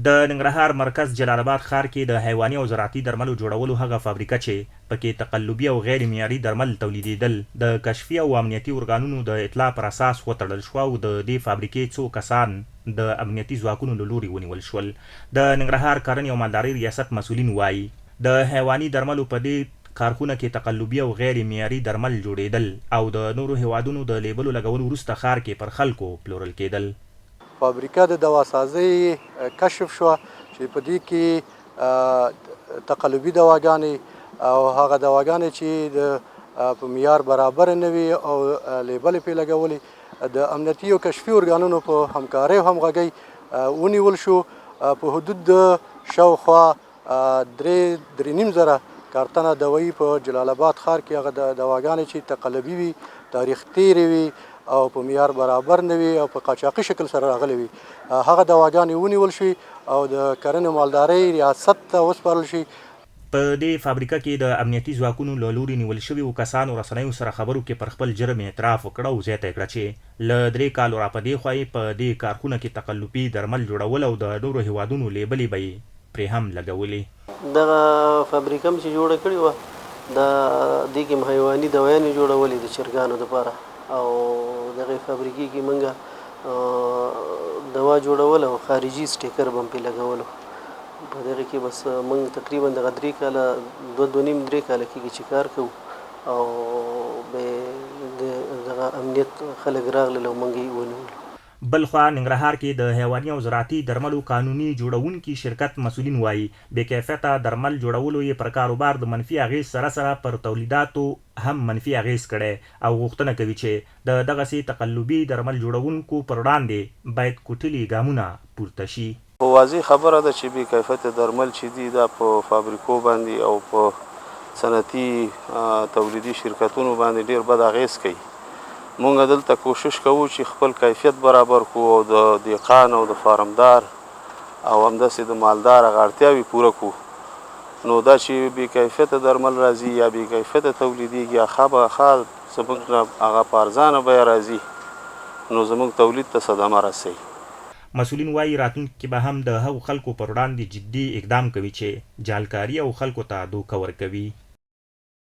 د ننګرهار مرکز جلال اباد ښار کې د حیواني او زراعتي درملو جوړولو هغه فابریکه چې په کې تقلبي او غیر معیاري درمل تولیدېدل، د کشفي او امنیتي ارګانونو د اطلاع پر اساس وتړل شوه او د دې فابریکې څو کسان د امنیتي ځواکونو له لوري ونیول شول. د ننګرهار کرنې او مالدارۍ ریاست مسؤلین وايي، د حیواني درملو په دې کارخونه کې تقلبي او غیر معیاري درمل جوړېدل او د نورو هېوادونو د لیبلو لګولو وروسته ښار کې پر خلکو پلورل کېدل. فابریکه د دواسازۍ کشف شوه چې په دې کې تقلبي دواګانې او هغه دواګانې چې د په معیار برابر نه وي او لیبل پې لګولې، د امنیتي او کشفي ارګانونو په همکارۍ او همغږۍ ونیول شو. په حدود د شاوخوا 3، 3.5 زره کارتنه دوایي په جلال اباد ښار کې، هغه دواګانې چې تقلبي وي، تاریخ تیرې وي او په معیار برابر نه وي او په قاچاقي شکل سره راغلي وي، هغه دواګانې ونیول شوې او د کرنې مالدارۍ ریاست ته وسپارل شي. په دې فابریکه کې د امنیتي ځواکونو له لوري نیول شویو کسانو رسنیو سره خبرو کې پر خپل جرم اعتراف وکړ او زیاته یې کړه چې له 3 کالو راپه دې خوا یې په دې کارخونه کې تقلبي درمل جوړول او د نورو هېوادونو لیبلې به یې پرې هم لګولې. دغه فابریکه هم چې جوړه کړې وه، دا دې کې حیواني دوایانې جوړولې د چرګانو دپاره او دغې فابریکې کې موږ دوا جوړول او خارجي سټیکر به هم پرې لګولو. په دغه کې بس موږ تقریبا دغه 3 کاله، دوه، 2.5، 3 کاله کېږي چې کار کوو او به دغه امنیت خلک راغلل او موږ یې ونیولو. بلخوا ننګرهار کې د حیواني او زراعتي درملو قانوني جوړونکي شرکت مسؤلین وايي، بې کیفیته درمل جوړولو یې پر کاروبار د منفي اغېز سره سره پر تولیداتو هم منفي اغېز کړی او غوښتنه کوي چې د دغسې تقلبي درمل جوړونکو پر وړاندې باید کوټلي ګامونه پورته شي. خو واضح خبره ده چې بې کیفیته درمل چې دي، دا په فابریکو باندې او په صنعتي تولیدي شرکتونو باندې ډیر بد اغېز کوي. مونږ دلته کوشش کوو چې خپل کیفیت برابر کړو او د دهقان او د فارمدار او همداسې د مالدار هغه اړتیاوې پوره کړو. نو دا چې بې کیفیته درمل راځي یا بې کیفیته تولیدېږي، خامخا زموږ نه هغه په ارزانه بیه راځي، نو زموږ تولید ته صدمه رسوي. مسؤلین وايي، راتلونکي کې به هم د هغو خلکو پر وړاندې جدي اقدام کوي چې جعلکاري او خلکو ته دوکه ورکوي.